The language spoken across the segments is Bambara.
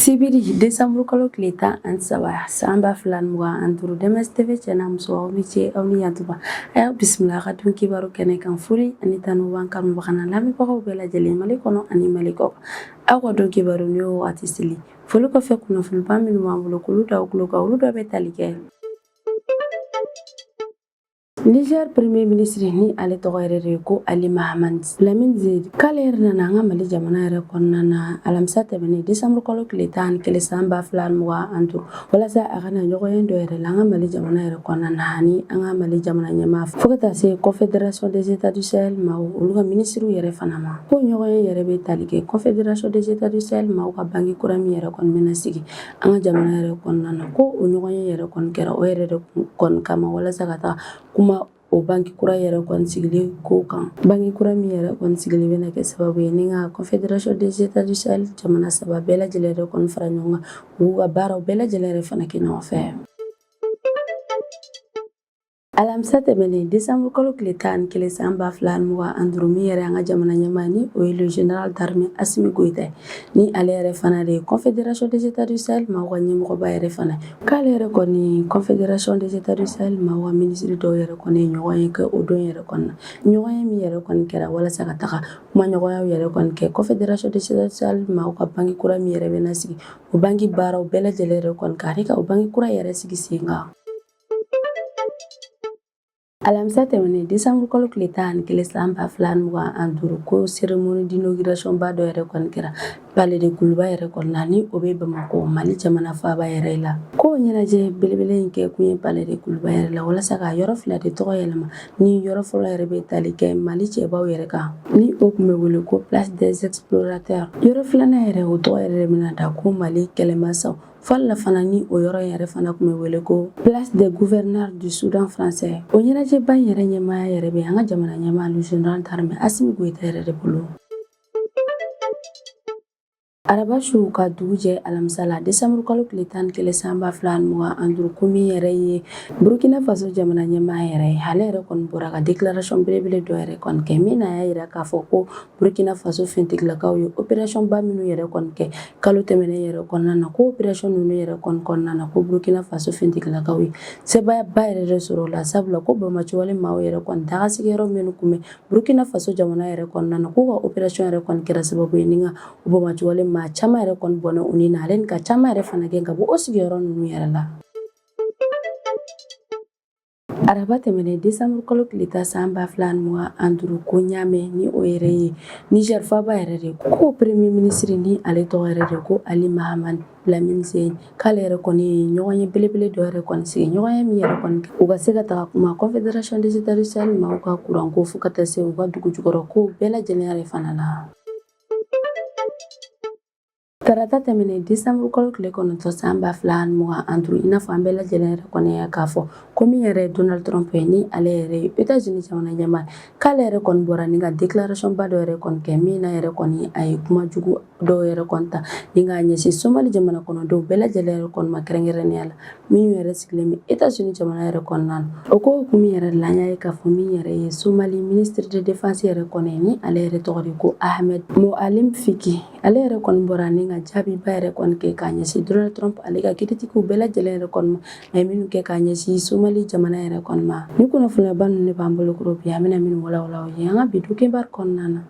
Sibiri desanburu kalo tile 13 san 2025, DMS TV cɛ n'a muso, aw ni ce, aw ni yantuma. A y'aw bisimila a ka dun kibaru kɛnɛ kan. Foli ani tanu b'an kanubaga n'a lamɛnbagaw bɛɛ lajɛlen, Mali kɔnɔ ani Mali kɔ. Aw ka dun kibaru ni o waati seli. Foli kɔfɛ, kunnafoniba minnu b'an bolo k'olu da aw tulo kan, olu dɔ bɛ tali kɛ: Niger Premier ministre, ni ale tɔgɔ yɛrɛ de ye ko Ali Mahaman Lamine Zeine, k'ale yɛrɛ nana an ka Mali jamana yɛrɛ kɔnɔna na alamisa tɛmɛnen, décembre kalo tile 11 san 2025, walasa a ka na ɲɔgɔnye dɔ yɛrɛ la an ka Mali jamana yɛrɛ kɔnɔna na ani an ka Mali jamana ɲɛmaa, fo ka taa se Confédération des États du Sahel maaw, olu ka minisiriw yɛrɛ fana ma. Ko ɲɔgɔnye yɛrɛ bɛ tali kɛ Confédération des États du Sahel maaw ka banki kura min yɛrɛ kɔni bɛna sigi an ka jamana yɛrɛ kɔnɔna na. Ko o ɲɔgɔnye yɛrɛ kɔni kɛra o yɛrɛ de kɔni kama, walasa ka taa kuma o banki kura yɛrɛ kɔni sigili ko kan, banki kura min yɛrɛ kɔni sigili bɛna kɛ sababu ye ni ka Confédération des États du Sahel jamana saba bɛɛ lajɛlen yɛrɛ kɔni fara ɲɔgɔn kan, u ka baaraw bɛɛ lajɛlen yɛrɛ fana kɛ ɲɔgɔn fɛ. Alamisa tɛmɛnen, décembre kalo tile 11 san 2025, min yɛrɛ an ka jamana ɲɛmaa, ni o ye le général d'armée Assimi Goïta, ni ale yɛrɛ fana de ye Confédération des États du Sahel maaw ka ɲɛmɔgɔba yɛrɛ fana, k'ale yɛrɛ kɔni Confédération des États du Sahel maaw ka minisiri dɔw yɛrɛ kɔni ye ɲɔgɔn ye kɛ o don yɛrɛ kɔni na. Ɲɔgɔn ye min yɛrɛ kɔni kɛra walasa ka taga kumaɲɔgɔnyaw yɛrɛ kɔni kɛ Confédération des États du Sahel maaw ka banki kura min yɛrɛ bɛna sigi, o banki baaraw bɛɛ lajɛlen yɛrɛ kɔni kan, ani ka o banki kura yɛrɛ sigi sen kan. Alamisa tɛmɛnen, décembre kalo tile 11 san 2025, ko cérémonie d'inauguration ba dɔ yɛrɛ kɔni kɛra Palais de Kuluba yɛrɛ kɔnɔna, ni o bɛ Bamakɔ, Mali jamana faaba yɛrɛ la. Ko ɲɛnajɛ belebele in kɛ kun ye Palais de Kuluba yɛrɛ la, walasa ka yɔrɔ fila de tɔgɔ yɛlɛma, ni yɔrɔ fɔlɔ yɛrɛ bɛ tali kɛ Mali cɛbaw yɛrɛ kan, ni o tun bɛ wele ko Place des Explorateurs. Yɔrɔ filanan yɛrɛ, o tɔgɔ yɛrɛ de bɛna da ko Mali kɛlɛmasaw fɔlɔ la fana, ni o yɔrɔ yɛrɛ fana tun bɛ wele ko Place des Gouverneurs du Soudan français. O ɲɛnajɛba in yɛrɛ ɲɛmaaya yɛrɛ bɛ an ka jamana ɲɛmaa, le général d'armée Assimi Goïta yɛrɛ de bolo. Araba su ka dugu jɛ alamisa la, décembre kalo tile 11 san 2025, ko min yɛrɛ ye Burkina Faso jamana ɲɛmaa yɛrɛ ye, ale yɛrɛ kɔni bɔra ka déclaration belebele dɔ yɛrɛ kɔni kɛ, min na y'a yira k'a fɔ ko Burkina Faso finitigilakaw ye opération ba minnu yɛrɛ kɔni kɛ kalo tɛmɛnen yɛrɛ kɔnɔna na, ko opération ninnu yɛrɛ kɔni kɔnɔna na, ko Burkina Faso finitigilakaw ye sebaayaba yɛrɛ de sɔrɔ o la, sabula ko banbaanciwale maaw yɛrɛ kɔni daga sigiyɔrɔ minnu tun bɛ Burkina Faso jamana yɛrɛ kɔnɔna na, k'u ka opération yɛrɛ kɔni kɛra sababu ye ni ka o banbaanciwale maa caman yɛrɛ kɔni bɔnɛ u ni na, ale ni ka caman yɛrɛ fana gɛn ka bɔ o sigiyɔrɔ ninnu yɛrɛ la. Araba tɛmɛnen, décembre kalo tile 10 san 2025, ko Ɲamɛ, ni o yɛrɛ ye Niger faaba yɛrɛ de, ko premier ministre, ni ale tɔgɔ yɛrɛ de ko Ali Mahaman Lamine Zeine, k'ale yɛrɛ kɔni ye ɲɔgɔn ye belebele dɔ yɛrɛ kɔni sigi, ɲɔgɔn ye min yɛrɛ kɔni u ka se ka taga kuma Confédération des États du Sahel maaw ka kuranko, fo ka taa se u ka dugu jukɔrɔ ko bɛɛ lajɛlen yɛrɛ fana la. Tarata tɛmɛnen, décembre kalo tile 9 san 2025, i n'a fɔ an bɛɛ lajɛlen yɛrɛ kɔni ye k'a fɔ ko min yɛrɛ ye Donald Trump ye, ni ale yɛrɛ ye États-Unis jamana ɲɛmaa, k'ale yɛrɛ kɔni bɔra ni ka déclaration ba dɔ yɛrɛ kɔni kɛ, min na yɛrɛ kɔni a ye kuma jugu dɔw yɛrɛ kɔni ta ni k'a ɲɛsin Somali jamana kɔnɔdenw bɛɛ lajɛlen yɛrɛ kɔni ma, kɛrɛnkɛrɛnnenya la minnu yɛrɛ sigilen bɛ États-Unis jamana yɛrɛ kɔnɔna na. O ko hukumu yɛrɛ la, an y'a ye k'a fɔ min yɛrɛ ye Somali ministre de défense yɛrɛ kɔni ye, ni ale yɛrɛ tɔgɔ de ko Ahmed Moalim Fiki, ale yɛrɛ kɔni bɔra ni ka jaabiba yɛrɛ kɔni kɛ k'a ɲɛsin Donald Trump ale ka critiquew bɛɛ lajɛlen yɛrɛ kɔni ma, a ye minnu kɛ k'a ɲɛsin Somali jamana yɛrɛ kɔni ma. Ni kunnafoniyaba ninnu de b'an bolo kɔrɔ bi, an bɛna minnu walawala aw ye an ka bi du kibaru kɔnɔna na.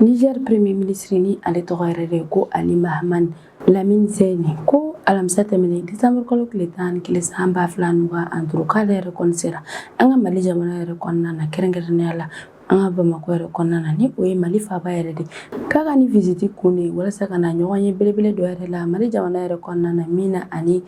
Niger Premier ministre, ni ale tɔgɔ yɛrɛ de ko Ali Mahaman Lamine Zeine, ko alamisa tɛmɛnen, décembre kalo tile 11 san 2025, k'ale yɛrɛ kɔni sera an ka Mali jamana yɛrɛ kɔnɔna na, kɛrɛnkɛrɛnnenya la an ka Bamakɔ yɛrɛ kɔnɔna na, ni o ye Mali faaba yɛrɛ de. K'a ka ni visite kun de ye walasa ka na ɲɔgɔn ye belebele dɔ yɛrɛ la Mali jamana yɛrɛ kɔnɔna na, min na ani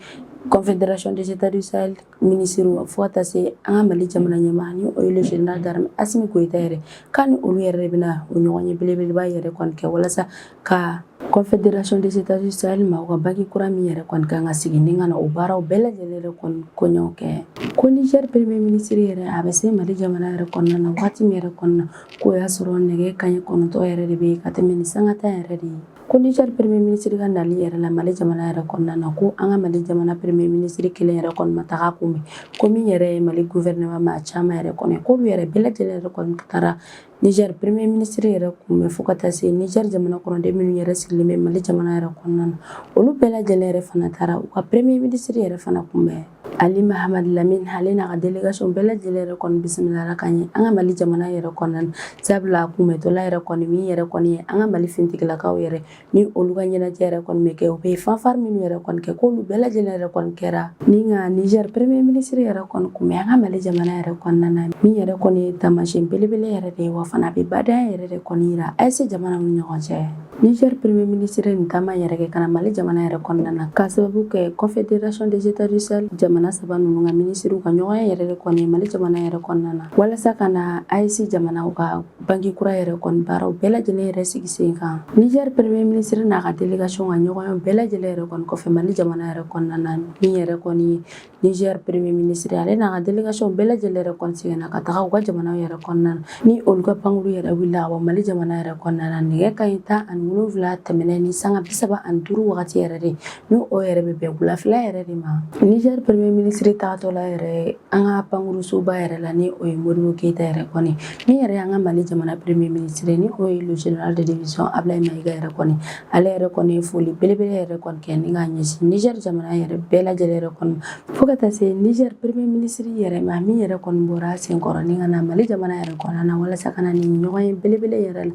Confédération des États du Sahel ministre, fo ka taa se an ka Mali jamana ɲɛmaa, ni o ye le général d'armée Assimi Goïta yɛrɛ, k'a ni olu yɛrɛ de bɛna o ɲɔgɔn ye belebeleba yɛrɛ kɔni kɛ, walasa ka Confédération des États du Sahel maaw ka banki kura min yɛrɛ kɔni kan ka sigi, ni ka na o baaraw bɛɛ lajɛlen yɛrɛ kɔni koɲɛw kɛ. Ko Niger Premier ministre yɛrɛ, a bɛ se Mali jamana yɛrɛ kɔnɔna na waati min yɛrɛ kɔnɔna, k'o y'a sɔrɔ nɛgɛ kanɲɛ 9 yɛrɛ de bɛ yen ka tɛmɛ ni sanga 10 yɛrɛ de ye. Ko Niger Premier ministre ka nali yɛrɛ la Mali jamana yɛrɛ kɔnɔna na, ko an ka Mali jamana Premier ministre kelen yɛrɛ kɔni ma taga kunbɛn, ko min yɛrɛ ye Mali gouvernement maa caman yɛrɛ kɔni, k'olu yɛrɛ bɛɛ lajɛlen yɛrɛ kɔni taara. Niger premier ministre yɛrɛ kunbɛn fo ka taa se Niger jamana kɔnɔden minnu yɛrɛ sigilen bɛ Mali jamana yɛrɛ kɔnɔna na, olu bɛɛ lajɛlen yɛrɛ fana taara u ka premier ministre yɛrɛ fana kunbɛn. Ali Mahamad Lamine, ale n'a ka délégation bɛɛ lajɛlen yɛrɛ kɔni bisimilala ka ɲɛ an ka Mali jamana yɛrɛ kɔnɔna na, sabula a kunbɛntɔla yɛrɛ kɔni min yɛrɛ kɔni ye an ka Mali finitigilakaw yɛrɛ ni olu ka ɲɛnajɛ yɛrɛ kɔni bɛ kɛ, u bɛ fanfare minnu yɛrɛ kɔni kɛ, k'olu bɛɛ lajɛlen yɛrɛ kɔni kɛra ni ka Niger premier ministre yɛrɛ kɔni kunbɛn an ka Mali jamana yɛrɛ kɔnɔna na, min yɛrɛ kɔni ye taamasiyɛn belebele yɛrɛ de ye, wa fana a bɛ badenya yɛrɛ de kɔni yira AES jamanaw ni ɲɔgɔn cɛ. Niger premier ministre nin taama yɛrɛ kɛ ka na Mali jamana yɛrɛ kɔnɔna na k'a sababu kɛ Confédération des États du Sahel jamana saba ninnu ka minisiriw ka ɲɔgɔnye yɛrɛ de kɔni ye Mali jamana yɛrɛ kɔnɔna na, walasa ka na AES jamanaw ka banki kura yɛrɛ kɔni baaraw bɛɛ lajɛlen yɛrɛ sigi sen kan. Niger premier ministre n'a ka délégation ka ɲɔgɔnye bɛɛ lajɛlen yɛrɛ kɔni kɔfɛ Mali jamana yɛrɛ kɔnɔna na, min yɛrɛ kɔni ye Niger premier ministre, ale n'a ka délégation bɛɛ lajɛlen yɛrɛ kɔni seginna ka taga u ka jamana yɛrɛ kɔnɔna na, ni olu ka pankuru yɛrɛ wulila ka bɔ Mali jamana yɛrɛ kɔnɔna na nɛgɛ kanɲɛ 17 tɛmɛnen ni sanga 35 wagati yɛrɛ de, ni o yɛrɛ bɛ bɛn wulafɛla yɛrɛ de ma. Niger premier ministre tagatɔla yɛrɛ an ka pankurusoba yɛrɛ la, ni o ye Modibo Keyita yɛrɛ kɔni, min yɛrɛ y'an ka Mali jamana premier ministre, ni o ye le général de division Ablaye Mayiga yɛrɛ kɔni, ale yɛrɛ kɔni ye foli belebele yɛrɛ kɔni kɛ ni k'a ɲɛsin Niger jamana yɛrɛ bɛɛ lajɛlen yɛrɛ kɔni, fo ka taa se Niger premier ministre yɛrɛ ma, min yɛrɛ kɔni bɔra a senkɔrɔ ni ka na Mali jamana yɛrɛ kɔnɔna na walasa ka na nin ɲɔgɔnye belebele yɛrɛ la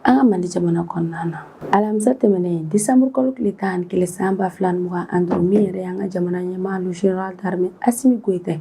an ka Mali jamana kɔnɔna na. Alamisa tɛmɛnen, décembre kalo tile 11 san 2025, min yɛrɛ y'an ka jamana ɲɛmaa, le général d'armée Assimi Goïta,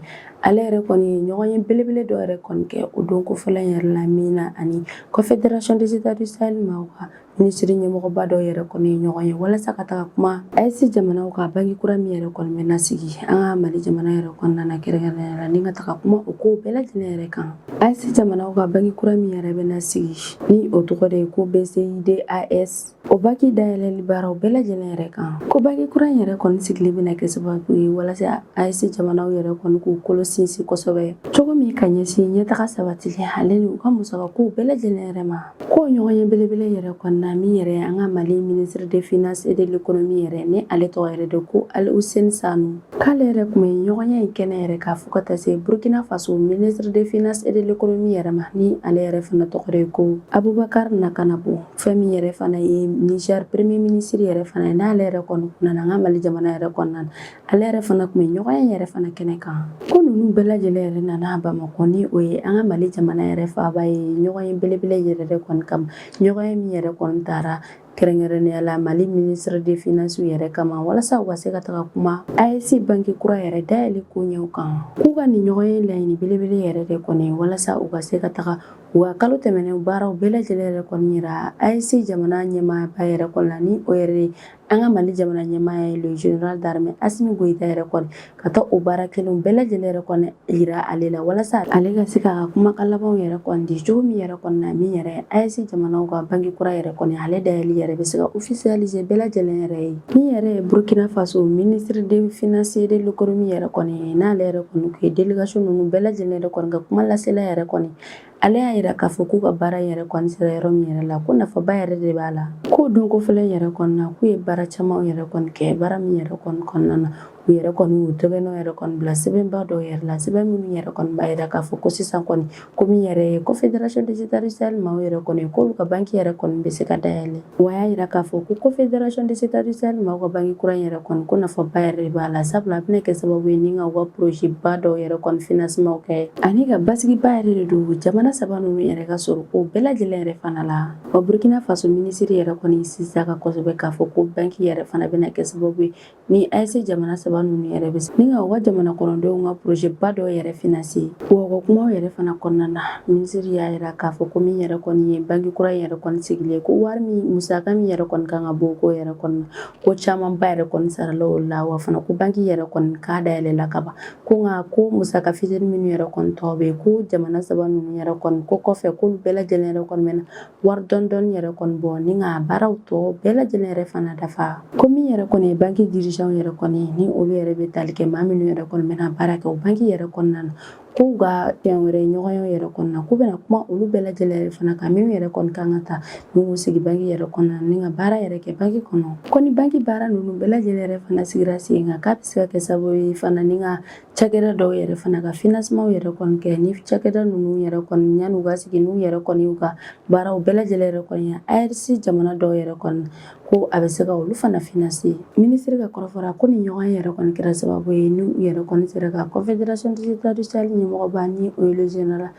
ale yɛrɛ kɔni ye ɲɔgɔnye belebele dɔ yɛrɛ kɔni kɛ o don kofɔlɔ in yɛrɛ la, min na ani Confédération des États du Sahel maaw ka minisiri ɲɛmɔgɔba dɔw yɛrɛ kɔni ye ɲɔgɔn ye walasa ka taga kuma AES jamanaw ka banki kura min yɛrɛ kɔni bɛna sigi an ka Mali jamana yɛrɛ kɔnɔna na kɛrɛnkɛrɛnnenya la, ni ka taga kuma o kow bɛɛ lajɛlen yɛrɛ kan. AES jamanaw ka banki kura min yɛrɛ bɛna sigi, ni o tɔgɔ de ye ko BCID AES, o banki dayɛlɛli baaraw bɛɛ lajɛlen yɛrɛ kan, ko banki kura in yɛrɛ kɔni sigili bɛna kɛ sababu ye walasa AES jamanaw yɛrɛ kɔni k'u kolo sinsin kosɛbɛ cogo min ka ɲɛsin ɲɛtaga sabatili ale ni u ka musakakow bɛɛ lajɛlen yɛrɛ ma. Ko ɲɔgɔnye belebele yɛrɛ kɔnɔna, min yɛrɛ an ka Mali ministre des Finances et de l'Économie yɛrɛ, ni ale tɔgɔ yɛrɛ de ko Alhousseyni Sanou, k'ale yɛrɛ tun bɛ ɲɔgɔnye in kɛnɛ yɛrɛ kan, fo ka taa se Burkina Faso ministre des Finances et de l'Économie yɛrɛ ma, ni ale yɛrɛ fana tɔgɔ de ko Aboubacar Nacanabo. Fɛn min yɛrɛ fana ye Niger premier ministre yɛrɛ fana ye, n'ale yɛrɛ kɔni nana an ka Mali jamana yɛrɛ kɔnɔna na, ale yɛrɛ fana tun bɛ ɲɔgɔnye yɛrɛ fana kɛnɛ kan. Ko ninnu bɛɛ lajɛlen yɛrɛ nana Bamakɔ, ni o ye an ka Mali jamana yɛrɛ faaba ye, ɲɔgɔnye belebele yɛrɛ de kɔni kama, ɲɔgɔnye min yɛrɛ kɔni taara kɛrɛnkɛrɛnnenya la Mali ministre des Finances yɛrɛ kama, walasa u ka se ka taga kuma AES banki kura yɛrɛ dayɛlɛ koɲɛw kan. K'u ka nin ɲɔgɔnye laɲini belebele yɛrɛ de kɔni walasa u ka se ka taga u ka kalo tɛmɛnen baaraw bɛɛ lajɛlen yɛrɛ kɔni yira AES jamana ɲɛmaaba yɛrɛ kɔni la, ni o yɛrɛ ye an ka Mali jamana ɲɛmaa ye, le général d'armée Assimi Goïta yɛrɛ kɔni, ka taa o baara kelenw bɛɛ lajɛlen yɛrɛ kɔni yira ale la, walasa ale ka se k'a ka kumakan labanw yɛrɛ kɔni di cogo min yɛrɛ kɔni na, min yɛrɛ ye AES jamanaw ka banki kura yɛrɛ kɔni, ale dayɛlɛli yɛrɛ bɛ se ka officialiser bɛɛ lajɛlen yɛrɛ ye. Min yɛrɛ ye Burkina Faso ministre des Finances et de l'Économie yɛrɛ kɔni, n'ale yɛrɛ kɔni kun ye délégation ninnu bɛɛ lajɛlen yɛrɛ kɔni ka kuma lasela yɛrɛ kɔni, ale y'a yira k'a fɔ k'u ka baara yɛrɛ kɔni sera yɔrɔ min yɛrɛ la, ko nafaba yɛrɛ de b'a la. K'o don ko fɔlɔ yɛrɛ kɔni na, k'u ye baara caman yɛrɛ kɔni kɛ, baara min yɛrɛ kɔni kɔnɔna na, u yɛrɛ kɔni y'u tɛgɛnɔ yɛrɛ kɔni bila sɛbɛnba dɔw yɛrɛ la, sɛbɛn minnu yɛrɛ kɔni b'a yira k'a fɔ ko sisan kɔni, ko min yɛrɛ ye Confédération des États du Sahel maaw yɛrɛ kɔni, k'olu ka banki yɛrɛ kɔni bɛ se ka dayɛlɛ. Wa y'a yira k'a fɔ ko Confédération des États du Sahel maaw ka banki kura in yɛrɛ kɔni, ko nafaba yɛrɛ de b'a la, sabula a bɛna kɛ sababu ye ni ka u ka projet ba dɔw yɛrɛ kɔni financement kɛ, ani ka basigiba yɛrɛ de don jamana saba ninnu yɛrɛ ka sɔrɔ ko bɛɛ lajɛlen yɛrɛ fana la. Wa Burkina Faso minisiri yɛrɛ kɔni sinsin kan kosɛbɛ k'a fɔ ko banki yɛrɛ fana bɛna kɛ sababu ye ni AES jamana saba ninnu yɛrɛ bɛ se ni ka u ka jamana kɔnɔdenw ka projet ba dɔw yɛrɛ financer. Wa u ka kumaw yɛrɛ fana kɔnɔna na, minisiri y'a yira k'a fɔ ko min yɛrɛ kɔni ye banki kura in yɛrɛ kɔni sigilen, ko wari min musaka min yɛrɛ kɔni kan ka bɔ o ko yɛrɛ kɔni, ko camanba yɛrɛ kɔni sarala o la. Wa fana ko banki yɛrɛ kɔni k'a dayɛlɛla ka ban, ko nka ko musaka fitinin minnu yɛrɛ kɔni tɔ bɛ yen, ko jamana saba ninnu yɛrɛ kɔni ko kɔfɛ, k'olu bɛɛ lajɛlen yɛrɛ kɔni bɛna wari dɔɔni dɔɔni yɛrɛ kɔni bɔ ni ka baaraw tɔ bɛɛ lajɛlen yɛrɛ fana dafa. Ko min yɛrɛ kɔni ye banki dirigeant yɛrɛ kɔni, ni olu yɛrɛ bɛ tali kɛ maa minnu yɛrɛ kɔni bɛna baara kɛ o banki yɛrɛ kɔnɔna na, K'u ka fɛn wɛrɛ ɲɔgɔnya yɛrɛ kɔnɔna na, k'u bɛna kuma olu bɛɛ lajɛlen yɛrɛ fana kan, minnu yɛrɛ kɔni kan ka ta n'u sigi banki yɛrɛ kɔnɔna ni ka baara yɛrɛ kɛ banki kɔnɔ. Ko ni banki baara ninnu bɛɛ lajɛlen yɛrɛ fana sigira sen kan, k'a bɛ se ka kɛ sababu ye fana ni ka cakɛda dɔw yɛrɛ fana ka financement yɛrɛ kɔni kɛ. Ni cakɛda ninnu yɛrɛ kɔni yan'u ka sigi, n'u yɛrɛ kɔni y'u ka baaraw bɛɛ lajɛlen yɛrɛ kɔni ye AES jamana dɔw yɛrɛ kɔni, ko a bɛ se ka olu fana financer. Minisiri ka kɔrɔfɔ la, ko ni ɲɔgɔn yɛrɛ kɔni kɛra sababu ye n'u yɛrɛ kɔni sera ka Confédération des États du Sahel ɲɛmɔgɔba, ni o ye le général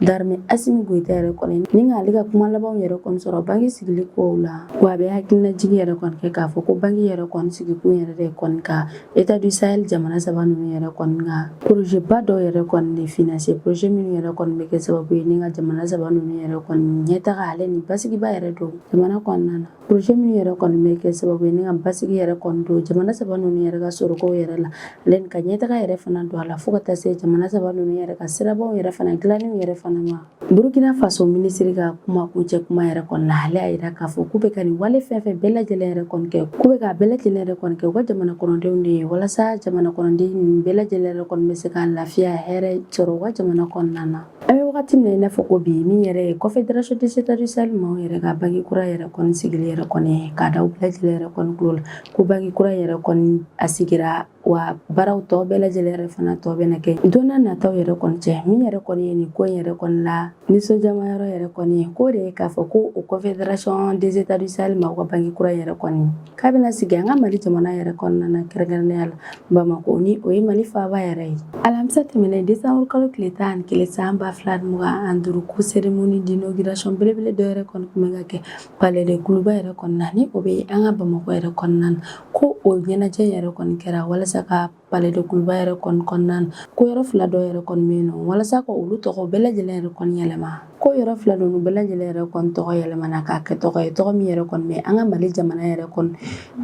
d'armée Assimi Goïta yɛrɛ kɔni, ni k'ale ka kuma labanw yɛrɛ kɔni sɔrɔ banki sigili kow la. Wa a bɛ hakilinajigi yɛrɛ kɔni kɛ k'a fɔ ko banki yɛrɛ kɔni sigikun yɛrɛ de kɔni ka État du Sahel jamana saba ninnu yɛrɛ kɔni ka projet ba dɔw yɛrɛ kɔni de financer, projet minnu yɛrɛ kɔni bɛ kɛ sababu ye ni ka jamana saba ninnu yɛrɛ kɔni ɲɛtaga ale ni basigiba yɛrɛ don jamana kɔnɔna na, projet minnu yɛrɛ kɔni bɛ kɛ sababu ye ni ka basigi yɛrɛ kɔni don jamana saba ninnu yɛrɛ ka sɔrɔkow yɛrɛ la, ale ni ka ɲɛtaga yɛrɛ fana don a la, fo ka taa se jamana saba ninnu yɛrɛ ka sirabaw yɛrɛ fana dilanniw yɛrɛ fana ma. Burukina Faso minisiri ka kuma kuncɛ kuma yɛrɛ kɔni na, ale y'a jira k'a fɔ k'u bɛ ka nin wale fɛn fɛn bɛɛ lajɛlen yɛrɛ kɔni kɛ, k'u bɛ k'a bɛɛ lajɛlen yɛrɛ kɔni kɛ u ka jamana kɔnɔdenw de ye, walasa jamana kɔnɔden ninnu bɛɛ lajɛlen yɛrɛ kɔni bɛ se ka lafiya hɛrɛ sɔrɔ u ka jamana kɔnɔna na. An bɛ wagati min na i n'a fɔ ko bi, min yɛrɛ ye Confédération des États du Sahel maaw yɛrɛ ka banki kura yɛrɛ kɔni sigili yɛrɛ kɔni, k'a da u bɛɛ lajɛlen yɛrɛ kɔni tulo la ko banki kura yɛrɛ kɔni a sigira, wa baaraw tɔ bɛɛ lajɛlen yɛrɛ fana tɔ bɛna kɛ don n'a nataw yɛrɛ kɔni cɛ. Min yɛrɛ kɔni ye nin ko in yɛrɛ kɔni la nisɔndiyama yɔrɔ yɛrɛ kɔni ye, k'o de ye k'a fɔ ko o Confédération des États du Sahel maaw ka banki kura yɛrɛ kɔni k'a bɛna sigi an ka Mali jamana yɛrɛ kɔnɔna na, kɛrɛnkɛrɛnnenya la Bamakɔ, ni o ye Mali faaba yɛrɛ ye. Alamisa tɛmɛnen, décembre kalo tile 11 san 2025, ko cérémonie d'inauguration belebele dɔ yɛrɛ kɔni tun bɛ ka kɛ Palais de Koulouba yɛrɛ kɔnɔna, ni o bɛ an ka Bamakɔ yɛrɛ kɔnɔna na. Ko o ɲɛnajɛ yɛrɛ kɔni kɛra walasa ka Palais de Koulouba yɛrɛ kɔni kɔnɔna na, ko yɔrɔ fila dɔ yɛrɛ kɔni bɛ yen nɔ, walasa ka olu tɔgɔ bɛɛ lajɛlen yɛrɛ kɔni yɛlɛma. Ko yɔrɔ fila ninnu bɛɛ lajɛlen yɛrɛ kɔni tɔgɔ yɛlɛmana k'a kɛ tɔgɔ ye, tɔgɔ min yɛrɛ kɔni bɛ an ka Mali jamana yɛrɛ kɔni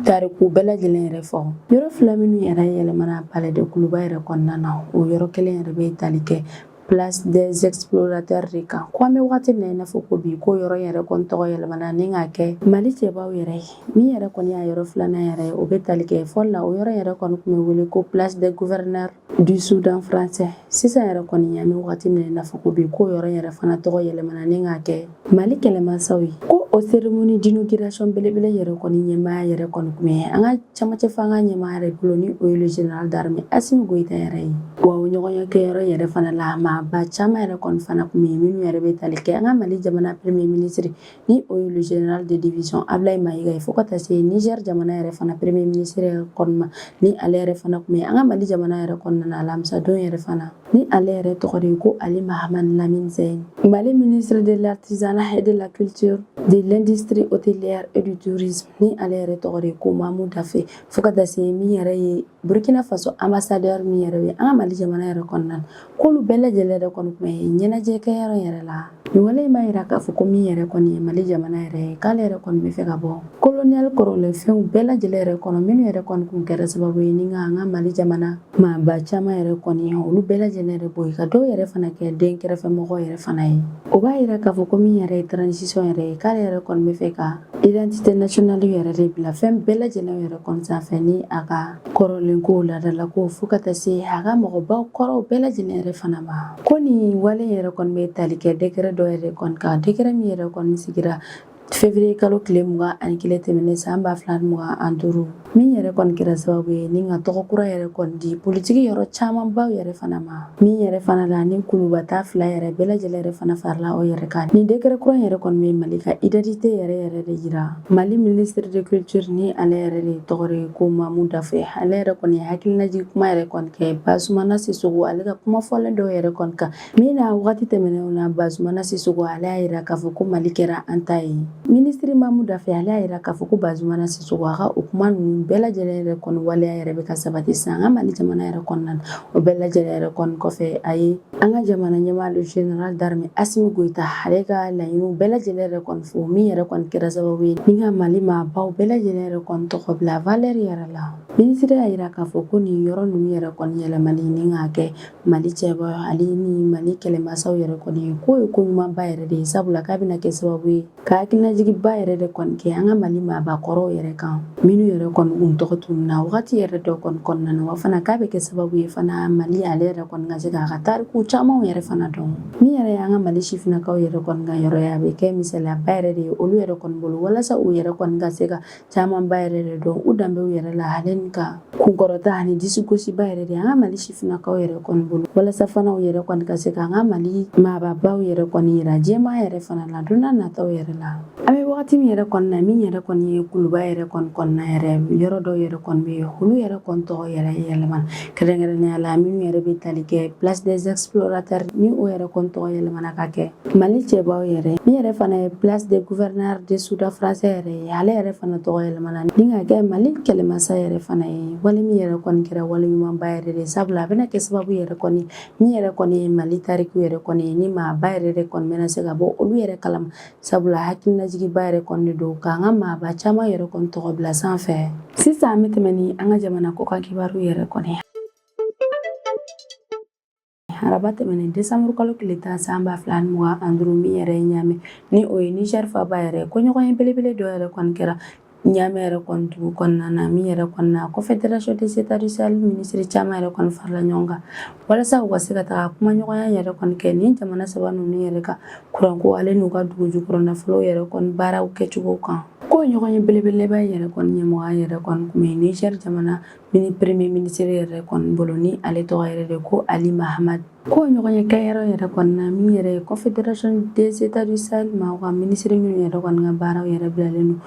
tariku bɛɛ lajɛlen yɛrɛ fɔ. Yɔrɔ fila minnu yɛrɛ yɛlɛmana Palais de Koulouba yɛrɛ kɔnɔna na, o yɔrɔ kelen yɛrɛ bɛ tali kɛ Place des Explorateurs de kan. Ko an bɛ wagati min na i n'a fɔ ko bi, ko yɔrɔ yɛrɛ kɔni tɔgɔ yɛlɛmana ni k'a kɛ Mali cɛbaw yɛrɛ ye. Min yɛrɛ kɔni y'a yɔrɔ filanan yɛrɛ ye, o bɛ tali kɛ fɔlɔ la, o yɔrɔ yɛrɛ kɔni tun bɛ wele ko Place des Gouverneurs du Soudan français. Sisan yɛrɛ kɔni, an bɛ wagati min na i n'a fɔ ko bi, ko yɔrɔ yɛrɛ fana tɔgɔ yɛlɛmana ni k'a kɛ Mali kɛlɛmasaw ye. Ko o cérémonie d'inauguration belebele yɛrɛ kɔni ɲɛmaaya yɛrɛ kɔni tun bɛ an ka camancɛ fanga ɲɛmaa yɛrɛ bolo, ni o ye le général d'armée Assimi Goïta yɛrɛ ye. Wa o ɲɔgɔnya kɛyɔrɔ yɛrɛ fana la, maaba caman yɛrɛ kɔni fana tun bɛ yen, minnu yɛrɛ bɛ tali kɛ an ka Mali jamana premier ministre, ni o ye le général de division Ablaye Maïga ye, fo ka taa se Niger jamana yɛrɛ fana premier ministre yɛrɛ kɔni ma, ni ale yɛrɛ fana tun bɛ an ka Mali jamana yɛrɛ kɔnɔna na alamisa don yɛrɛ fana, ni ale yɛrɛ tɔgɔ de ye ko Ali Mahamane Lamine Zeine. Mali ministre de l'Artisanat et de la Culture, de l'Industrie hôtelière et du Tourisme, ni ale yɛrɛ tɔgɔ de ye ko Mamou Daffé, fo ka taa se min yɛrɛ ye Burkina Faso ambassadeur min yɛrɛ bɛ an ka Mali jamana yɛrɛ kɔnɔna na, k'olu bɛɛ lajɛlen yɛrɛ kɔni tun bɛ ɲɛnajɛ kɛyɔrɔ yɛrɛ la. Nin wale in b'a jira k'a fɔ ko min yɛrɛ kɔni ye Mali jamana yɛrɛ ye, k'ale yɛrɛ kɔni bɛ fɛ ka bɔ colonial kɔrɔlen fɛnw bɛɛ lajɛlen yɛrɛ kɔnɔ, minnu yɛrɛ kɔni kun kɛra sababu ye ni ka an ka Mali jamana maaba caman yɛrɛ kɔni, olu bɛɛ lajɛlen yɛrɛ bɔ yen, ka dɔw yɛrɛ fana kɛ den kɛrɛfɛmɔgɔ yɛrɛ fana ye. O b'a jira k'a fɔ ko min yɛrɛ ye transition yɛrɛ ye, k'ale yɛrɛ kɔni bɛ fɛ ka identité nationale yɛrɛ de bila fɛn bɛɛ lajɛlen yɛrɛ kɔni sanfɛ, ni a ka kɔrɔlen ko, laadalako, fo ka taa se a ka mɔgɔbaw kɔrɔw bɛɛ lajɛlen yɛrɛ fana ma. Ko nin wale yɛrɛ kɔni bɛ tali kɛ décret dɔ yɛrɛ kɔni kan, décret min yɛrɛ kɔni sigira février kalo tile 21 tɛmɛnen san 2025, min yɛrɛ kɔni kɛra sababu ye ni ka tɔgɔ kura yɛrɛ kɔni di politiki yɔrɔ camanbaw yɛrɛ fana ma, min yɛrɛ fana la ni kulubata fila yɛrɛ bɛɛ lajɛlen yɛrɛ fana farala o yɛrɛ kan. Nin décret kura yɛrɛ kɔni bɛ Mali ka identité yɛrɛ yɛrɛ de jira. Mali ministre de Culture, ni ale yɛrɛ de tɔgɔ de ko Mamou Daffé, ale yɛrɛ kɔni ye hakilinajigin kuma yɛrɛ kɔni kɛ Bazoumana Sissoko ale ka kuma fɔlen dɔw yɛrɛ kɔni kan, min na wagati tɛmɛnenw na Bazoumana Sissoko ale y'a jira k'a fɔ ko Mali kɛra an ta ye. Minisiri Mamou Daffé ale y'a jira k'a fɔ ko Bazoumana Sissoko a ka o kuma ninnu bɛɛ lajɛlen yɛrɛ kɔni waleya yɛrɛ bɛ ka sabati sisan an ka Mali jamana yɛrɛ kɔnɔna na. O bɛɛ lajɛlen yɛrɛ kɔni kɔfɛ, a ye an ka jamana ɲɛmaa, le général d'armée Assimi Goïta, ale ka laɲiniw bɛɛ lajɛlen yɛrɛ kɔni fo, min yɛrɛ kɔni kɛra sababu ye ni ka Mali maabaw bɛɛ lajɛlen yɛrɛ kɔni tɔgɔ bila valeur yɛrɛ la. Minisiri y'a jira k'a fɔ ko nin yɔrɔ ninnu yɛrɛ kɔni yɛlɛmali ni k'a kɛ Mali cɛba ale ni Mali kɛlɛmasaw yɛrɛ kɔni ye, k'o ye ko ɲumanba yɛrɛ de ye, sabula k'a bɛna kɛ sababu ye ka hakilinajigin hakilinajigiba yɛrɛ de kɔni kɛ an ka Mali maabakɔrɔw yɛrɛ kan, minnu yɛrɛ kɔni kun tɔgɔ tununna wagati yɛrɛ dɔ kɔni kɔnɔna na. Wa fana k'a bɛ kɛ sababu ye fana Mali ale yɛrɛ kɔni ka se k'a ka tariku camanw yɛrɛ fana dɔn. Min yɛrɛ y'an ka Mali sifinnakaw yɛrɛ kɔni ka yɔrɔ ye, a bɛ kɛ misaliyaba yɛrɛ de ye olu yɛrɛ kɔni bolo, walasa u yɛrɛ kɔni ka se ka camanba yɛrɛ de dɔn u danbew yɛrɛ la, ale ni ka kunkɔrɔta ani disigosiba yɛrɛ de an ka Mali sifinnakaw yɛrɛ kɔni bolo, walasa fana u yɛrɛ kɔni ka se ka an ka Mali maababaw yɛrɛ kɔni yira jɛman yɛrɛ fana la don nataw yɛrɛ la. An bɛ wagati min yɛrɛ kɔni na, min yɛrɛ kɔni ye Kuluba yɛrɛ kɔni kɔnɔna yɛrɛ, yɔrɔ dɔw yɛrɛ kɔni bɛ yen, olu yɛrɛ kɔni tɔgɔ yɛrɛ yɛlɛmana, kɛrɛnkɛrɛnnenya la minnu yɛrɛ bɛ tali kɛ Place des Explorateurs, ni o yɛrɛ kɔni tɔgɔ yɛlɛmana ka kɛ Mali cɛbaw yɛrɛ. Min yɛrɛ fana ye Place des Gouverneurs de Soudan français yɛrɛ ye, ale yɛrɛ fana tɔgɔ yɛlɛmana ni ka kɛ Mali kɛlɛmasa yɛrɛ fana ye. Wale min yɛrɛ kɔni kɛra wale ɲumanba yɛrɛ de, sabula a bɛna kɛ sababu yɛrɛ kɔni min yɛrɛ kɔni ye Mali tariku yɛrɛ kɔni ye, ni maaba yɛrɛ de kɔni bɛna se ka bɔ olu yɛrɛ kalama, sabula hakilinajigiba yɛrɛ kɔni de don k'an ka maaba caman yɛrɛ kɔni tɔgɔ bila sanfɛ. Sisan an bɛ tɛmɛ ni an ka jamana kɔkan kibaru yɛrɛ kɔni. Araba tɛmɛnen, desanburu kalo tile 10 san 2025, min yɛrɛ ye Ɲame, ni o ye Niger faaba yɛrɛ, ko ɲɔgɔnye belebele dɔ yɛrɛ kɔni kɛra Ɲame yɛrɛ kɔni dugu kɔnɔna na, min yɛrɛ kɔni na Confédération des États du Sahel minisiri caman yɛrɛ kɔni farala ɲɔgɔn kan walasa u ka se ka taga kumaɲɔgɔnya yɛrɛ kɔni kɛ nin jamana saba ninnu yɛrɛ ka kuranko ale n'u ka dugu jukɔrɔ nafolo yɛrɛ kɔni baaraw kɛcogo kan. Ko ɲɔgɔnye belebeleba yɛrɛ kɔni ɲɛmɔgɔya yɛrɛ kɔni tun bɛ Niger jamana mini premier ministre yɛrɛ kɔni bolo, ni ale tɔgɔ yɛrɛ de ko Ali Mahamad. Ko ɲɔgɔnye kɛyɔrɔ yɛrɛ kɔni na, min yɛrɛ ye Confédération des États du Sahel maaw ka minisiri minnu yɛrɛ kɔni ka baaraw yɛrɛ bilalen don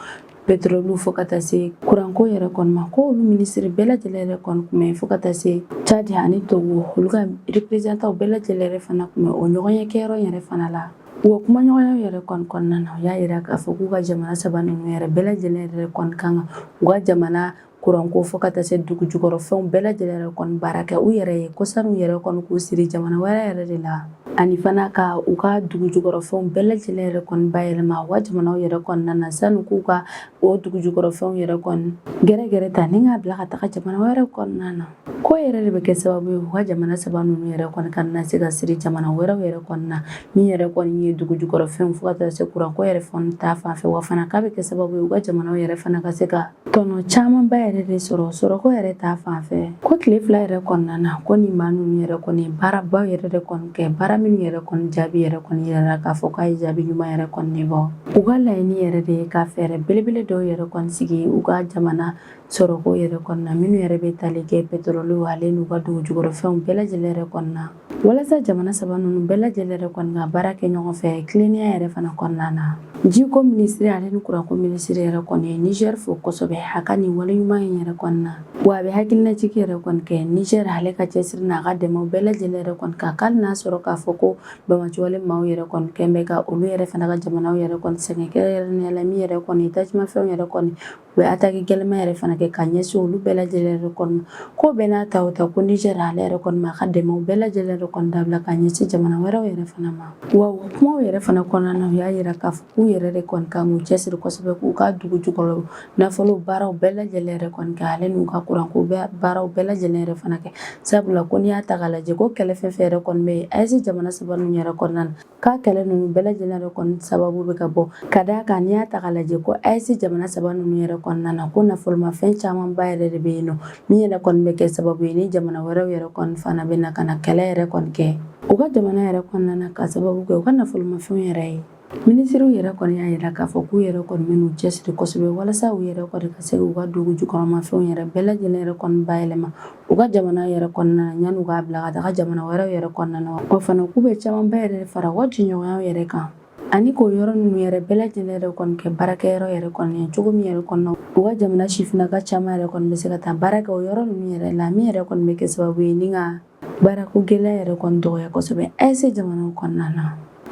pétrole fo ka taa se kuranko yɛrɛ kɔni ma, ko olu minisiri bɛɛ lajɛlen yɛrɛ kɔni tun bɛ, fo ka taa se Tchad ani Togo, olu ka représentants bɛɛ lajɛlen yɛrɛ fana tun bɛ o ɲɔgɔnye kɛyɔrɔ yɛrɛ fana la. U ka kumaɲɔgɔnya yɛrɛ kɔni kɔnɔna na, u y'a yira k'a fɔ k'u ka jamana saba ninnu yɛrɛ bɛɛ lajɛlen yɛrɛ kɔni kan ka u ka jamana kuranko fo ka taa se dugu jukɔrɔfɛnw bɛɛ lajɛlen yɛrɛ kɔni baara kɛ u yɛrɛ ye, ko sanu yɛrɛ kɔni k'u siri jamana wɛrɛ yɛrɛ de la, ani fana ka u ka dugu jukɔrɔfɛnw bɛɛ lajɛlen yɛrɛ kɔni bayɛlɛma u ka jamanaw yɛrɛ kɔnɔna na, sanu k'u ka o dugu jukɔrɔfɛnw yɛrɛ kɔni gɛrɛgɛrɛ ta ni k'a bila ka taga jamana wɛrɛ kɔnɔna na. Ko yɛrɛ de bɛ kɛ sababu ye u ka jamana saba ninnu yɛrɛ kɔni kana na se ka siri jamana wɛrɛw yɛrɛ kɔni na, min yɛrɛ kɔni ye dugu jukɔrɔfɛnw fo ka taa se kuranko yɛrɛ fɛnw ta fan fɛ. Wa fana k'a bɛ kɛ sababu ye u ka jamanaw yɛrɛ fana ka se ka tɔnɔ camanba yɛrɛ de sɔrɔ sɔrɔko yɛrɛ ta fan fɛ. Ko tile 2 yɛrɛ kɔnɔna na, ko nin maa ninnu yɛrɛ kɔni baarabaw yɛrɛ de kɔni kɛ, baara minnu yɛrɛ kɔni jaabi yɛrɛ kɔni yɛrɛ k'a fɔ k'a ye jaabi ɲuman yɛrɛ kɔni de bɔ. U ka laɲini yɛrɛ de ye ka fɛɛrɛ belebele dɔw yɛrɛ kɔni sigi u ka jamana sɔrɔko yɛrɛ kɔnɔna, minnu yɛrɛ bɛ tali kɛ pétrole ale n'u ka dugu jukɔrɔfɛnw bɛɛ lajɛlen yɛrɛ kɔnɔna, walasa jamana saba ninnu bɛɛ lajɛlen yɛrɛ kɔni ka baara kɛ ɲɔgɔn fɛ tilennenya yɛrɛ fana kɔnɔna na. Jiko minisiri ale ni kuranko minisiri yɛrɛ kɔni ye Niger fo kosɛbɛ a ka nin wale ɲuman in yɛrɛ kɔni na. Wa a bɛ hakilinajigi yɛrɛ kɔni kɛ Niger ale ka cɛsiri n'a ka dɛmɛw bɛɛ lajɛlen yɛrɛ kɔni kan, k'hali n'a sɔrɔ k'a fɔ ko banbaanciwale maaw yɛrɛ kɔni kɛn bɛ ka olu yɛrɛ fana ka jamanaw yɛrɛ kɔni sɛgɛn, kɛrɛnkɛrɛnnenya la min yɛrɛ kɔni tajumafɛnw yɛrɛ kɔni u bɛ attaque gɛlɛnman yɛrɛ fana kɛ ka ɲɛsin olu bɛɛ lajɛlen yɛrɛ kɔni ma. Ko bɛɛ n'a ta o ta, ko Niger ale yɛrɛ kɔni ma a ka dɛmɛw bɛɛ lajɛlen yɛrɛ kɔni dabila ka ɲɛsin jamana wɛrɛw yɛrɛ fana ma. Wa u kumaw yɛrɛ fana kɔnɔna na, u y'a yira k'a fɔ k'u yɛrɛ de kɔni kan k'u cɛsiri kosɛbɛ k'u ka dugu jukɔrɔ nafolo baaraw bɛɛ lajɛlen yɛrɛ kɔni kɛ, ale n'u ka kuranko baaraw bɛɛ lajɛlen yɛrɛ fana kɛ, sabula ko n'i y'a ta k'a lajɛ, ko kɛlɛ fɛn fɛn yɛrɛ kɔni bɛ yen AES jamana saba ninnu yɛrɛ kɔnɔna na, k'a kɛlɛ ninnu bɛɛ lajɛlen yɛrɛ kɔni sababu bɛ ka bɔ ka d'a kan n'i y'a ta k'a lajɛ ko AES jamana saba ninnu yɛrɛ kɔnɔna na, ko nafolomafɛn camanba yɛrɛ de bɛ yen nɔ, min yɛrɛ kɔni bɛ kɛ sababu ye ni jamana wɛrɛw yɛrɛ kɔni fana bɛ na ka na kɛlɛ yɛrɛ kɔni kɛ u ka jamana yɛrɛ kɔnɔna na, ka sababu kɛ u ka nafolomafɛnw yɛrɛ ye. Minisiriw yɛrɛ kɔni y'a yira k'a fɔ k'u yɛrɛ kɔni bɛn'u cɛsiri kosɛbɛ walasa u yɛrɛ kɔni ka se k'u ka dugu jukɔrɔmafɛnw yɛrɛ bɛɛ lajɛlen yɛrɛ kɔni bayɛlɛma u ka jamana yɛrɛ kɔnɔna na, yanni u k'a bila ka taga jamana wɛrɛw yɛrɛ kɔnɔna na. Wa fana k'u bɛ camanba yɛrɛ fara u ka jɛɲɔgɔnyaw yɛrɛ kan, ani k'o yɔrɔ ninnu yɛrɛ bɛɛ lajɛlen yɛrɛ kɔni kɛ baarakɛyɔrɔ yɛrɛ kɔni ye cogo min yɛrɛ kɔnɔ, u ka jamana sifinnaka caman yɛrɛ kɔni bɛ se ka taa baara kɛ o yɔrɔ ninnu yɛrɛ la, min yɛrɛ kɔni bɛ kɛ sababu ye ni ka baarako gɛlɛya yɛrɛ kɔni dɔgɔya kosɛbɛ AES jamanaw kɔnɔna na.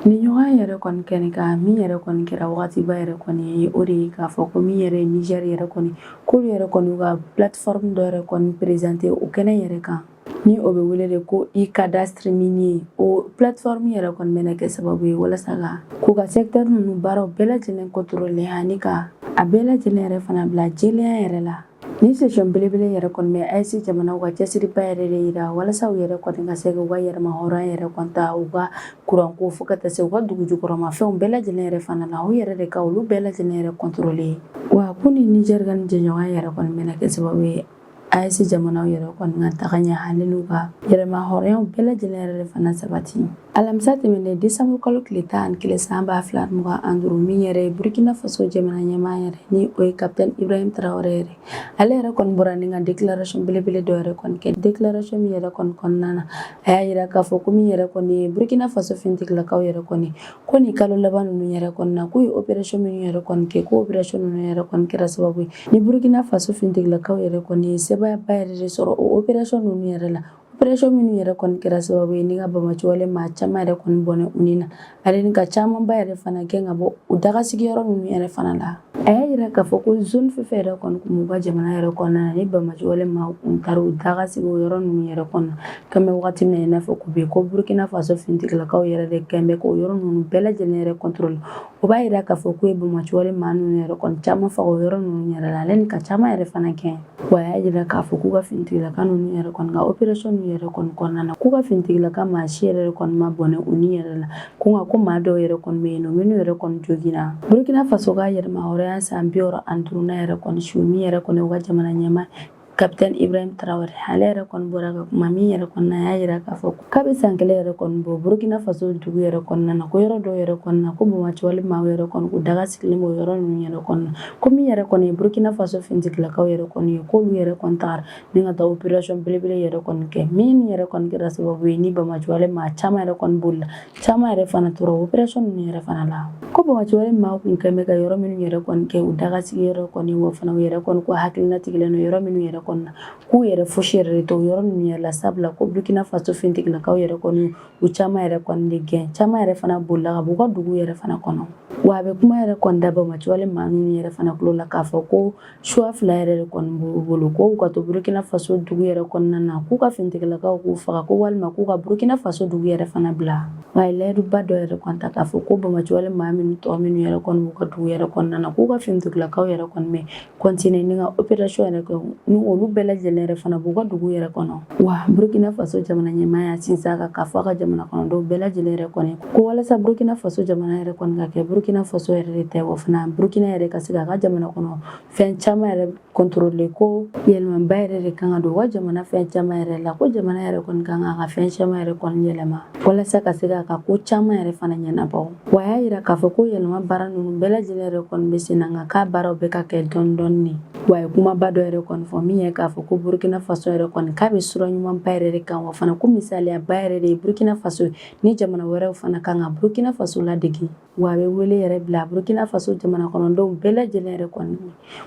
Ni ɲɔgɔn yɛrɛ kɔni kɛnɛ kan, min yɛrɛ kɔni kɛra wagatiba yɛrɛ kɔni ye, o de ye k'a fɔ ko min yɛrɛ ye Niger yɛrɛ kɔni, k'olu yɛrɛ kɔni ka plateforme dɔ yɛrɛ kɔni présenter o kɛnɛ yɛrɛ kan, ni o bɛ wele de ko e-cadastre minier. O plateforme yɛrɛ kɔni bɛna kɛ sababu ye walasa ka k'u ka secteur ninnu baaraw bɛɛ lajɛlen contrôler, ani ka a bɛɛ lajɛlen yɛrɛ fana bila jɛlenya yɛrɛ la. Nin session belebele yɛrɛ kɔni bɛ AES jamanaw ka cɛsiriba yɛrɛ de yira walasa u yɛrɛ kɔni ka se k'u ka yɛrɛmahɔrɔnya yɛrɛ kɔni ta u ka kuranko fo ka taa se u ka dugu jukɔrɔmafɛnw bɛɛ lajɛlen yɛrɛ fana la, u yɛrɛ de ka olu bɛɛ lajɛlen yɛrɛ contrôler. Wa ko ni Niger ka nin jɛɲɔgɔnya yɛrɛ kɔni bɛna kɛ sababu ye AES jamanaw yɛrɛ kɔni ka taga ɲɛ hali n'u ka yɛrɛmahɔrɔnyaw bɛɛ lajɛlen yɛrɛ de fana sabati. Alamisa tɛmɛnen décembre kalo tile 11 san 2025, min yɛrɛ ye Burkina Faso jamana ɲɛmaa yɛrɛ, ni o ye Capitaine Ibrahim Traoré yɛrɛ, ale yɛrɛ kɔni bɔra ni ka déclaration belebele dɔ yɛrɛ kɔni kɛ. Déclaration min yɛrɛ kɔni kɔnɔna na, a y'a yira k'a fɔ ko min yɛrɛ kɔni ye Burkina Faso finitigilakaw yɛrɛ kɔni, ko nin kalo laban ninnu yɛrɛ kɔni na, k'u ye opération minnu yɛrɛ kɔni kɛ, ko opération ninnu yɛrɛ kɔni kɛra sababu ye ni Burkina Faso finitigilakaw yɛrɛ kɔni ye sebaayaba yɛrɛ de sɔrɔ o opération ninnu yɛrɛ la, opération minnu yɛrɛ kɔni kɛra sababu ye ni ka banbaanciwale maa caman yɛrɛ kɔni bɔnɛ u ni na, ale ni ka camanba yɛrɛ fana gɛn ka bɔ u daga sigiyɔrɔ ninnu yɛrɛ fana la. A y'a yira k'a fɔ ko zone fɛn fɛn yɛrɛ kɔni kun b'u ka jamana yɛrɛ kɔnɔna na, ni banbaanciwale maaw kun taara u daga sigi o yɔrɔ ninnu yɛrɛ kɔnɔ, kan bɛ wagati min na i n'a fɔ ko bi, ko Burkina Faso finitigilakaw yɛrɛ de kɛn bɛ k'o yɔrɔ ninnu bɛɛ lajɛlen yɛrɛ contrôler. O b'a yira k'a fɔ k'u ye banbaanciwale maa ninnu yɛrɛ kɔni caman faga o yɔrɔ ninnu yɛrɛ la, ale ni ka caman yɛrɛ fana gɛn. Wa a y'a yira k'a fɔ k'u ka finitigilaka ninnu yɛrɛ kɔni ka opération ninnu yɛrɛ kɔni kɔnɔna na, k'u ka finitigilaka maa si yɛrɛ kɔni ma bɔnɛ u ni yɛrɛ la, ko nka ko maa dɔw yɛrɛ kɔni bɛ yen nɔ minnu yɛrɛ kɔni joginna. Burkina Faso ka yɛrɛmahɔrɔnya san 65nan yɛrɛ kɔni su, min yɛrɛ kɔni u ka jamana ɲɛmaa Capitaine Ibrahim Traoré, ale yɛrɛ kɔni bɔra ka kuma min yɛrɛ kɔnɔna, a y'a yira k'a fɔ k'a bɛ san kelen yɛrɛ kɔni bɔ, Burkina Faso dugu yɛrɛ kɔnɔna na, ko yɔrɔ dɔw yɛrɛ kɔnɔna na, ko banbaanciwale maaw yɛrɛ kɔni k'u daga sigilen b'o yɔrɔ ninnu yɛrɛ kɔnɔna, ko min yɛrɛ kɔni ye Burkina Faso finitigilakaw yɛrɛ kɔni ye, k'olu yɛrɛ kɔni tagara ni ka taa opération belebele yɛrɛ kɔni kɛ, min yɛrɛ kɔni kɛra sababu ye ni banbaanciwale maa caman yɛrɛ kɔni bolila, caman yɛrɛ fana tora opération ninnu yɛrɛ fana la. Ko banbaanciwale maaw kun kɛn bɛ ka yɔrɔ minnu yɛrɛ kɔni kɛ u daga sigi yɔrɔ kɔni, wa fana u yɛrɛ kɔni ko hakilina tigilen don yɔrɔ minnu yɛrɛ kɔni na, k'u yɛrɛ fosi yɛrɛ de t'o yɔrɔ ninnu yɛrɛ la, sabula ko Burkina Faso finitigilakaw yɛrɛ kɔni u caman yɛrɛ kɔni de gɛn, caman yɛrɛ fana bolila ka b'u ka dugu yɛrɛ fana kɔnɔ. Wa a bɛ kuma yɛrɛ kɔni da banbaanciwale maa ninnu yɛrɛ fana tulo la k'a fɔ ko choix fila yɛrɛ de kɔni b'u bolo, ko u ka to Burkina Faso dugu yɛrɛ kɔnɔna na, k'u ka finitigilakaw k'u faga, ko walima k'u ka Burkina Faso dugu yɛrɛ fana bila. Wa a ye layiduba dɔ yɛrɛ kɔni ta k'a fɔ ko banbaanciwale maa minnu tɔ minnu yɛrɛ kɔni b'u ka dugu yɛrɛ kɔnɔna na, k'u ka finitigilakaw yɛrɛ kɔni bɛ continuer ni ka opération yɛrɛ kɛ ni olu bɛɛ lajɛlen yɛrɛ fana b'u ka dugu yɛrɛ kɔnɔ. Wa Burkina Faso jamana ɲɛmaa y'a sinsin a kan k'a fɔ a ka jamana kɔnɔdenw bɛɛ lajɛlen yɛrɛ kɔni ko walasa Burkina Faso jamana yɛrɛ kɔni ka kɛ Burkina Faso yɛrɛ de tɛ, wa fana Burkina yɛrɛ ka se k'a ka jamana kɔnɔ fɛn caman yɛrɛ contrôler, ko yɛlɛmaba yɛrɛ de kan ka don u ka jamana fɛn caman yɛrɛ la, ko jamana yɛrɛ kɔni kan k'a ka fɛn caman yɛrɛ kɔni yɛlɛma walasa ka se k'a ka ko caman yɛrɛ fana ɲɛnabɔ. Wa a y'a yira k'a fɔ ko yɛlɛma baara ninnu bɛɛ lajɛlen yɛrɛ kɔni bɛ sen na, nka k'a baaraw bɛ ka kɛ dɔɔni dɔɔni. Wa a ye kumaba dɔ yɛrɛ kɔni fɔ min ye k'a fɔ ko Burkina Faso yɛrɛ kɔni k'a bɛ sira ɲumanba yɛrɛ de kan, wa fana ko misaliyaba yɛrɛ de ye Burkina Faso ni jamana wɛrɛw fana kan ka Burkina Faso ladege. Wa a bɛ wele yɛrɛ bila Burkina Faso jamana kɔnɔdenw bɛɛ lajɛlen yɛrɛ kɔni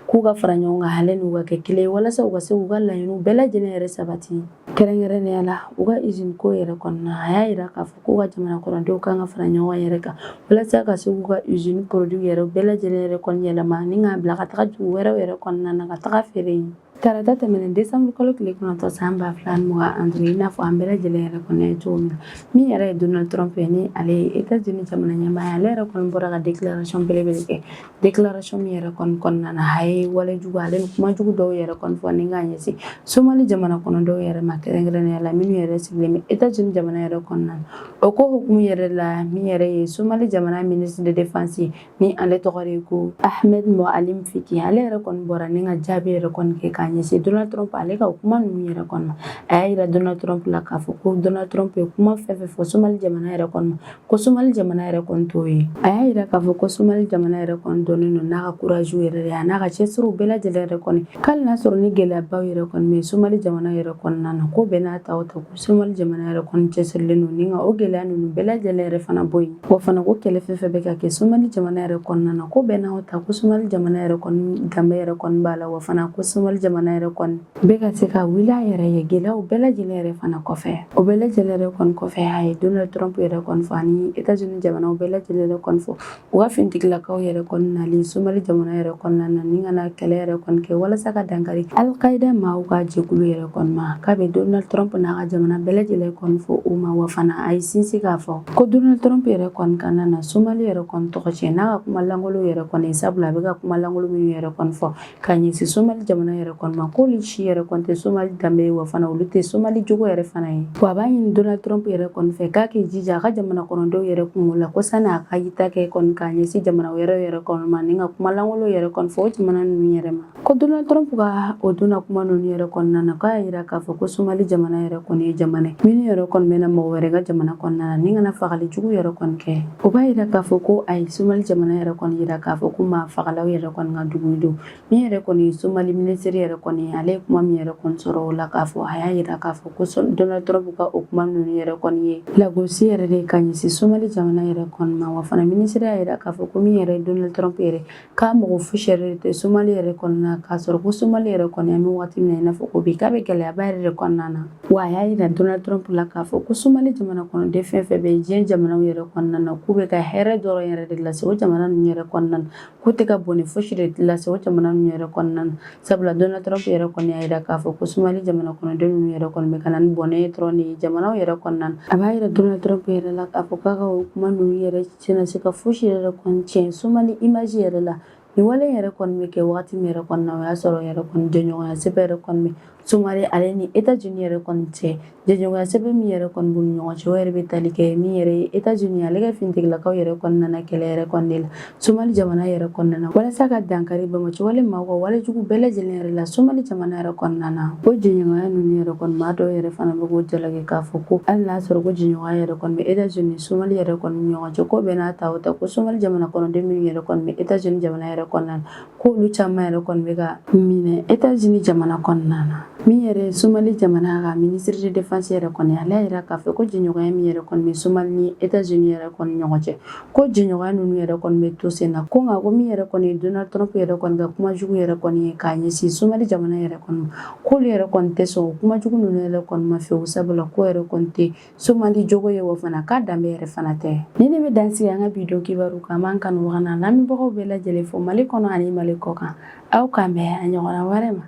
k'u ka fara ɲɔgɔn kan hali n'u ka kɛ kelen ye walasa u ka se k'u ka laɲiniw bɛɛ lajɛlen yɛrɛ sabati, kɛrɛnkɛrɛnnenya la u ka usine ko yɛrɛ kɔnɔna. A y'a yira k'a fɔ k'u ka jamana kɔnɔdenw kan ka fara ɲɔgɔn yɛrɛ kan walasa ka se k'u ka usine produit yɛrɛ bɛɛ lajɛlen yɛrɛ kɔni yɛlɛma ni k'a bila ka taga dugu wɛrɛw yɛrɛ kɔnɔna na ka taga feere yen. Tarata tɛmɛnen décembre kalo tile 9 san 2025, i n'a fɔ an bɛɛ lajɛlen yɛrɛ kɔni ye cogo min na, min yɛrɛ ye Donald Trump ye, ni ale ye États-Unis jamana ɲɛmaa ye, ale yɛrɛ kɔni bɔra ka déclaration belebele kɛ. Déclaration min yɛrɛ kɔni kɔnɔna na, a ye walejugu ale ni kumajugu dɔw yɛrɛ kɔni fɔ ni k'a ɲɛsin Somali jamana kɔnɔdenw yɛrɛ ma, kɛrɛnkɛrɛnnenya la minnu yɛrɛ sigilen bɛ États-Unis jamana yɛrɛ kɔnɔna na. O ko hukumu yɛrɛ la, min yɛrɛ ye Somali jamana ministre de défense ye, ni ale tɔgɔ de ko Ahmed Moalim Fiki, ale yɛrɛ kɔni bɔra ni ka jaabi yɛrɛ kɔni kɛ k'a ɲɛsin Donald Trump ale ka kuma ninnu yɛrɛ kɔni ma. A y'a yira Donald Trump la k'a fɔ ko Donald Trump ye kuma fɛn fɛn fɔ Somali jamana yɛrɛ kɔni ma, ko Somali jamana yɛrɛ kɔni t'o ye. A y'a yira k'a fɔ ko Somali jamana yɛrɛ kɔni dɔnnen don n'a ka courage yɛrɛ de ye, a n'a ka cɛsiriw bɛɛ lajɛlen yɛrɛ kɔni, k'ale n'a sɔrɔ ni gɛlɛyabaw yɛrɛ kɔni bɛ Somali jamana yɛrɛ kɔnɔna na, ko bɛɛ n'a ta o ta, ko Somali jamana yɛrɛ kɔni cɛsirilen don ni ka o gɛlɛya ninnu bɛɛ lajɛlen yɛrɛ fana bɔ yen. Wa fana ko kɛlɛ fɛn fɛn bɛ ka kɛ Somali jamana yɛrɛ kɔnɔna na, ko bɛɛ n'a ta, ko Somali jamana yɛrɛ kɔni danbe yɛrɛ kɔni b'a la, wa fana ko Somali jamana yɛrɛ kɔni bɛ ka se ka wuli a yɛrɛ ye gɛlɛyaw bɛɛ lajɛlen yɛrɛ fana kɔfɛ. O bɛɛ lajɛlen yɛrɛ kɔni kɔfɛ, a ye Donald Trump yɛrɛ kɔni fɔ ani États-Unis jamanaw bɛɛ lajɛlen yɛrɛ kɔni fɔ u ka finitigilakaw yɛrɛ kɔni nali Somali jamana yɛrɛ kɔnɔna na ni ka na kɛlɛ yɛrɛ kɔni kɛ walasa ka dankari Al-Qaïda maaw ka jɛkulu yɛrɛ kɔni ma, k'a bɛ Donald Trump n'a ka jamana bɛɛ lajɛlen kɔni fo o ma. Wa fana a ye sinsin k'a fɔ ko Donald Trump yɛrɛ kɔni kana na Somali yɛrɛ kɔni tɔgɔ tiɲɛ n'a ka kuma lankolon yɛrɛ kɔni, sabula a bɛ ka kuma lankolon minnu yɛrɛ kɔni fɔ ka ɲɛsin Somali jamana yɛrɛ kɔni kɔni ma, k'olu si yɛrɛ kɔni tɛ Somali danbe ye, wa fana olu tɛ Somali jogo yɛrɛ fana ye. Wa a b'a ɲini Donald Trump yɛrɛ kɔni fɛ k'a k'i jija a ka jamana kɔnɔdenw yɛrɛ kungo la, ko sani a ka yita kɛ kɔni k'a ɲɛsin jamana wɛrɛw yɛrɛ kɔni ma, ni ka kuma lankolon yɛrɛ kɔni fɔ o jamana ninnu yɛrɛ ma. Ko Donald Trump ka o donna kuma ninnu yɛrɛ kɔnɔna na, k'a y'a jira k'a fɔ ko Somali jamana yɛrɛ kɔni ye jamana ye minnu yɛrɛ kɔni bɛna mɔgɔ wɛrɛ ka jamana kɔnɔna na ni kana fagali jugu yɛrɛ kɔni kɛ. O b'a jira k'a fɔ ko a ye Somali jamana yɛrɛ kɔni jira k'a fɔ ko maa fagalaw yɛrɛ kɔni ka dugu don. Min yɛrɛ kɔni ye Somali minisiri yɛrɛ kɔni ye, ale ye kuma min yɛrɛ kɔni sɔrɔ o la k'a fɔ, a y'a jira k'a fɔ ko Donald Trump ka o kuma ninnu yɛrɛ kɔni ye lagosi yɛrɛ de ka ɲɛsin Somali jamana yɛrɛ kɔni ma. Wa fana minisiri y'a jira k'a fɔ ko min yɛrɛ ye Donald Trump yɛrɛ, k'a mɔgɔ fosi yɛrɛ de tɛ Somali yɛrɛ kɔnɔna, k'a sɔrɔ ko Somali yɛrɛ kɔni, an bɛ waati min na i n'a fɔ ko bi, k'a bɛ gɛlɛyaba yɛrɛ de kɔnɔna na. Wa a y'a jira Donald Trump la k'a fɔ ko Somali jamana kɔnɔden fɛn fɛn bɛ diɲɛ jamanaw yɛrɛ kɔnɔna na, k'u bɛ ka hɛrɛ dɔrɔn yɛrɛ de lase o jamana ninnu yɛrɛ kɔnɔna na, k'u tɛ ka bɔnɛ fosi de lase o jamana ninnu yɛrɛ kɔnɔna na. Sabula Donald Trump yɛrɛ kɔni y'a jira k'a fɔ ko Somali jamana kɔnɔden ninnu yɛrɛ kɔni bɛ ka na ni bɔnɛ ye dɔrɔn de ye jamanaw yɛrɛ kɔnɔna na. A b'a jira Donald Trump yɛrɛ la k'a fɔ k'a ka o kuma ninnu yɛrɛ tɛna se ka fosi yɛrɛ kɔni tiɲɛ Somali image yɛrɛ la. Nin wale yɛrɛ kɔni bɛ kɛ waati min yɛrɛ kɔni na, o y'a sɔrɔ yɛrɛ kɔni jɛɲɔgɔnya sɛbɛn yɛrɛ kɔni bɛ Somali ale ni États-Unis yɛrɛ kɔni cɛ. Jɛɲɔgɔnya sɛbɛn min yɛrɛ kɔni b'u ni ɲɔgɔn cɛ, o yɛrɛ bɛ tali kɛ min yɛrɛ ye États-Unis ale ka finitigilakaw yɛrɛ kɔni nana kɛlɛ yɛrɛ kɔni de la Somali jamana yɛrɛ kɔnɔna na, walasa ka dankari banbaanciwale maaw ka walejugu bɛɛ lajɛlen yɛrɛ la Somali jamana yɛrɛ kɔnɔna na. O jɛɲɔgɔnya ninnu yɛrɛ kɔni, maa dɔw yɛrɛ fana bɛ k'o jalaki k'a fɔ ko hali n'a sɔrɔ ko jɛɲɔgɔnya yɛrɛ kɔni bɛ États-Unis ni Somali yɛrɛ kɔni ni ɲɔgɔn cɛ, ko bɛɛ n'a ta o ta, ko Somali jamana kɔnɔden minnu yɛrɛ kɔni bɛ États-Unis jamana yɛrɛ kɔnɔna na, k'olu caman yɛrɛ kɔni bɛ ka minɛ États-Unis jamana kɔnɔna na. Min yɛrɛ ye Somali jamana ka ministre de défense yɛrɛ kɔni, ale y'a jira k'a fɔ ko jɛɲɔgɔnya min yɛrɛ kɔni bɛ Somali ni États-Unis yɛrɛ kɔni ɲɔgɔn cɛ, ko jɛɲɔgɔnya ninnu yɛrɛ kɔni bɛ to sen na. Ko nka ko min yɛrɛ kɔni ye Donald Trump yɛrɛ kɔni ka kuma jugu yɛrɛ kɔni ye k'a ɲɛsin Somali jamana yɛrɛ kɔni ma, k'olu yɛrɛ kɔni tɛ sɔn o kuma jugu ninnu yɛrɛ kɔni ma fiyewu, sabula ko yɛrɛ kɔni tɛ Somali jogo ye, wa fana k'a danbe yɛrɛ fana tɛ. Ni ne bɛ dan sigi an ka bi don kibaru kan, an b'an kanubaga n'an lamɛnbagaw bɛɛ lajɛlen fo Mali kɔnɔ ani Mali kɔ kan. Aw k'an bɛn a ɲɔgɔnna wɛrɛ ma.